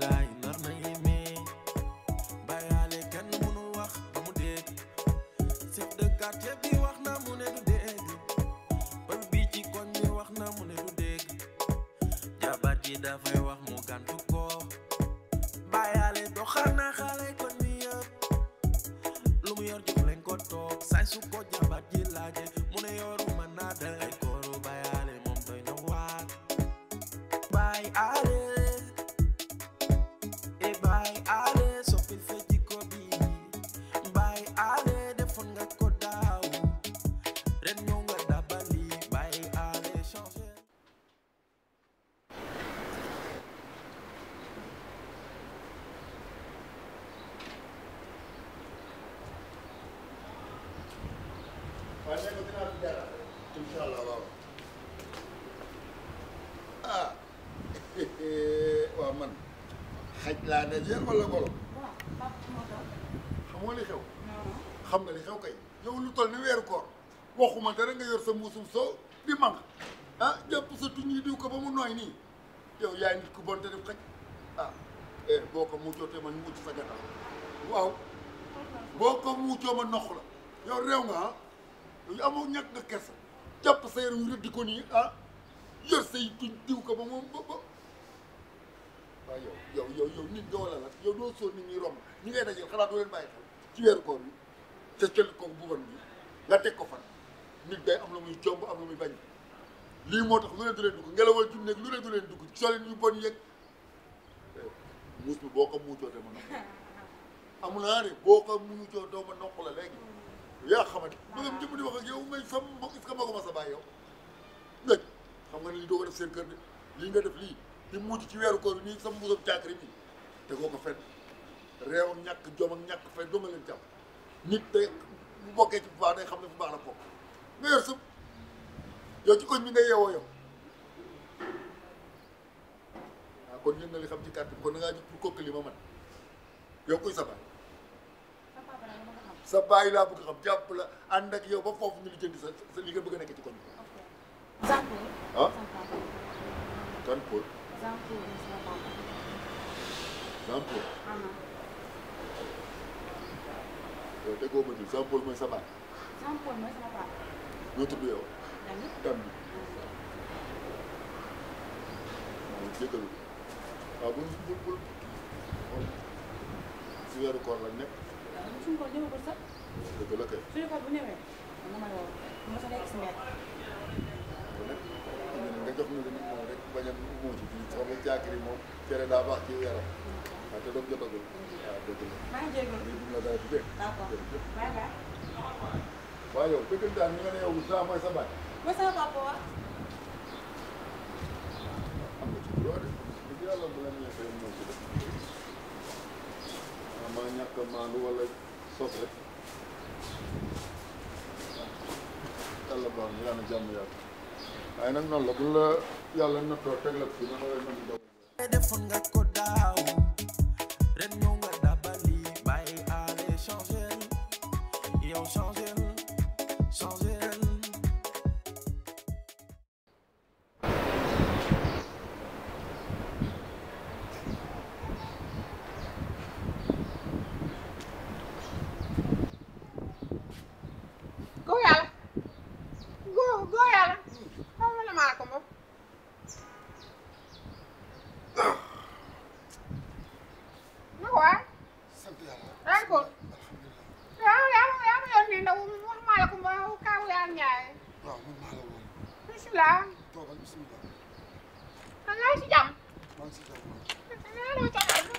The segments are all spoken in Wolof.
gaay nar na yéeme bayaale kenn mënu wax ba mu dégg chef de quartier bi wax na mu ne du dégg pël bi ci koñ bi wax na mu ne du dégg jabar ji dafay wax mu gàntu ko bayaale doxal na xale koñ bi yëpp lu mu yor jox leen ko toog say su ko jabar ji laaje mu ne yoru ma naa de ay kooru bayaale moom doy na waar Baye ale e Baye ale soppil fecci ko bi Baye ale defoon nga ko daaw ren ñëw nga dabali Baye ale changé waaye nee ko dinaa fi jaar incha allah waaw ah waaw man xaj laa dajeel wala golo xam nga li xew xam nga li xew kay yow lu toll ni weeru koor waxuma dara nga yor sa muusum soow di manq ah jàpp sa tuñ yi diw ko ba mu nooy nii yow yaay nit ku bon te def xaj ah boo ko muucootee man muuc sa gannaaw waaw boo ko muucoo ma noq la yow réew nga ah yow amoo ñàkk nga kersa jàpp sa yaram yu rëddi ko nii ah yor say tuñ diw ko ba moom ba waaw yow nit nga wala la yow doo sóor nit ñi romb ñi ngay dajeel xanaa doo leen bàyyi xel ci weeru koor bi te cël ko bu bon bi nga teg ko fan nit day am la muy jomb am la muy bañ lii moo tax lu ne du leen dugg ngelawal junne lu ne du leen dugg solin yu bon yeeg muus bi boo ko muucoo te ma noq amul naa ne boo ko muucoo doo ma noq la léegi yaa xamante bëggam jëmm di wax ak yow may sam est-ce que ma ko ma sa bàyyi yow ngëj xam nga ne lii doo ko def seen kër de lii nga def lii di muuc ci weeru koor bi nii sa mbuusam caakri bi te koo ko fenn réew ak ñàkk jom ak ñàkk fay doo nga leen jàpp nit day bu bokkee ci bu baax day xam ne bu baax la bokk nga yor sëb yow ci koñ bi nga yeewoo yow waaw kon ñun na li xam ci carte bi kon da ngaa jug pour kokkali ma man yow kuy sa baay sa baay laa bëgg xam jàpp la ànd ak yow ba foofu ñu li jëndi sa li nga bëgg a nekk ci koñ bi ah kan Paul Jean Paul yow déggoo ma ji Jean Paul mooy sa baay ñoo tudd yow dam bi waaw jéggalu waaw bul si weeru koor la nekk suñu ko ñëwagul sax. dëgg la kay. suñu ko bu ñëwee dama ma woo ma sa nekk si mbedd. nga jox na leen moom rek bañ a muuc bi xam nga jaakiri moom cere daa baax ci yaram waaw te doom jotagul waaw dëgg la. maa ngi jégalu lii dum la dara di dégg. d'accord bye bye. waaw yow dëggantaan ñu nga ne yow saa mooy sa baay. mooy sama papa wa. am nga ci droit de dëgg yàlla bu la ñëwee moo ci def maa ñàkk a maandu wala sos rek yàlla baax na yàlla na jàmm yàlla waaye nag noonu la bu la yàlla nattoo teg la fi na nga mën di doog defoon nga ko daaw ren ñëw nga dabali Baye ale changé yow changé bismillah toogal bismillah maa ngi si jàmm. maa ngi si jàmm maa ngi coono.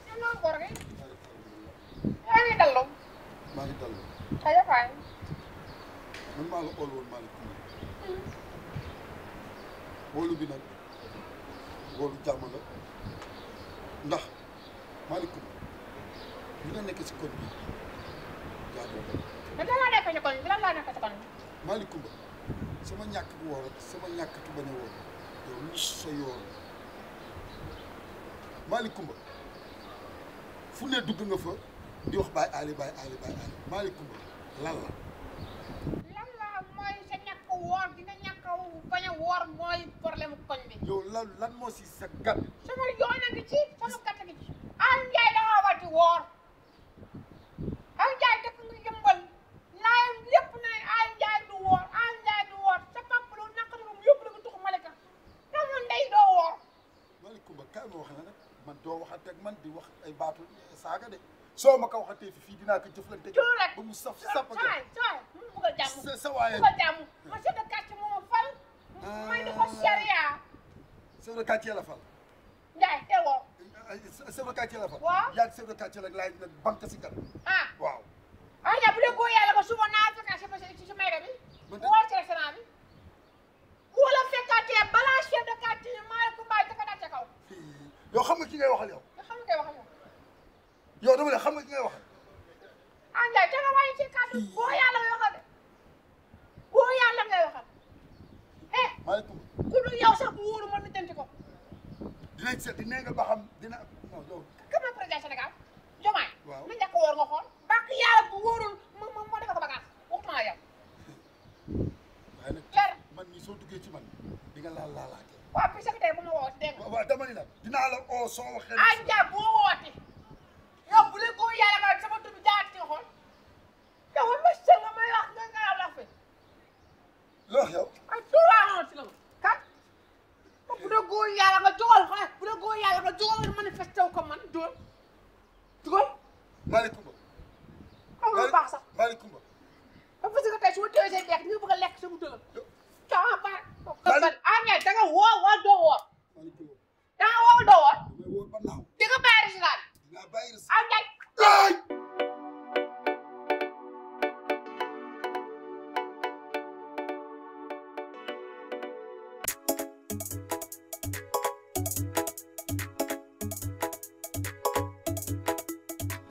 ñoom ñoo góor gi. yaa ngi dallu. maa ngi dallu xëy na fay. man maa la óol woon maa la wóolu bi nag wóolu jàmm la ndax maaleykum li nga nekk si koñ bi jaadu la. mais lan laa nekk ci koñ bi lan laa nekk ci koñ bi. maaleykum sama ñàkk bu woor ak sama ñàkk tu bañ a woor yow lu sa yoon maaleykum fu ne dugg nga fa di wax Baye Ali Baye Ali Baye Ali maaleykum lan la. lan la mooy sa ñàkk woor gi nga ñàkk bañ a woor mooy problème koñ bi. yow lan moo si sa gàtt. sama yoon a ngi ci. man doo waxante ak man di wax ay baatu saaga de soo ma ko waxatee fii dinaa ko jëflante ba mu saf sap ak mu bëgg a jàmm sa waaye bëgg a jàmm ma chef de quartier moo ma fal may di ko charia chef de quartier la fal Ndiaye teewoo chef de quartier la fal waaw yaa chef de quartier rek laay nag banque si kan ah waaw Ndiaye bu dee góor yàlla ko suba naa fekkaat si mayga bi woo ci restaurant bi bu la fekkaatee balaa chef de quartier maa ko bàyyi dafa daal ca kaw yow xam nga ki ngay waxal yow nga xam nga koy waxal yow dama ne xam nga ki ngay waxal Ndiaye te nga wàññi ci kàddu boo yàlla ngay waxal de boo yàlla ngay waxal maaleykum ku dul yow sax bu wóoru ma lijjanti ko dinañ seet di nee nga ba xam dina non yow comme président Sénégal Diomaye waaw na njëkk wóor nga xool bak yàlla bu wóorul moo defal ko bagage waxtu naa yow waaye nag leer man mii soo duggee ci man di nga laalaatee waaw puis secrétaire bu ma woote dégg nga waaw dama ni la dinaa la oo soo waxee Ndiaye boo woote yow bu dee góor yàlla nga sama tur bi jaat ci nga xool yow ma sël nga may wax nga la fi loo wax yow ay tuuraanoon ci la kat bu dee góor yàlla nga jógal xool bu dee góor yàlla nga jógal nga manifesté wu ko man jógal maaleykum xam nga baax sax maaleykum ba parce que tey su ma téye seen dekk ñu bëgg a lekk sama tëgal caa baax Ndiaye da nga woo wala doo woor da nga woo doo woor damay wóor ba naaw di nga bàyyi résultat dinaa bàyyi res Ndiaye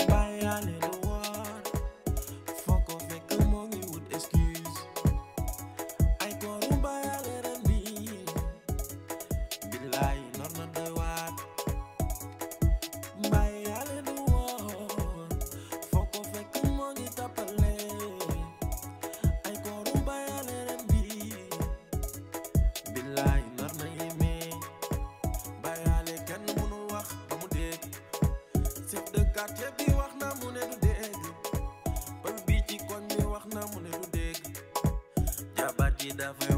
Baye ale lu war foo ko fekk moo ngi wut excuse ay kooru Baye ale ren bi billaay nar na doy waar Baye ale lu war foo ko fekk moo ngi tappale ay kooru Baye ale ren bi billaay nar na yéeme Baye ale kenn mënul wax ba mu dégg chef de quartier bi wax na mu ne du dégg pël bi ci koñ bi wax na mu ne du dégg jabar ji dafay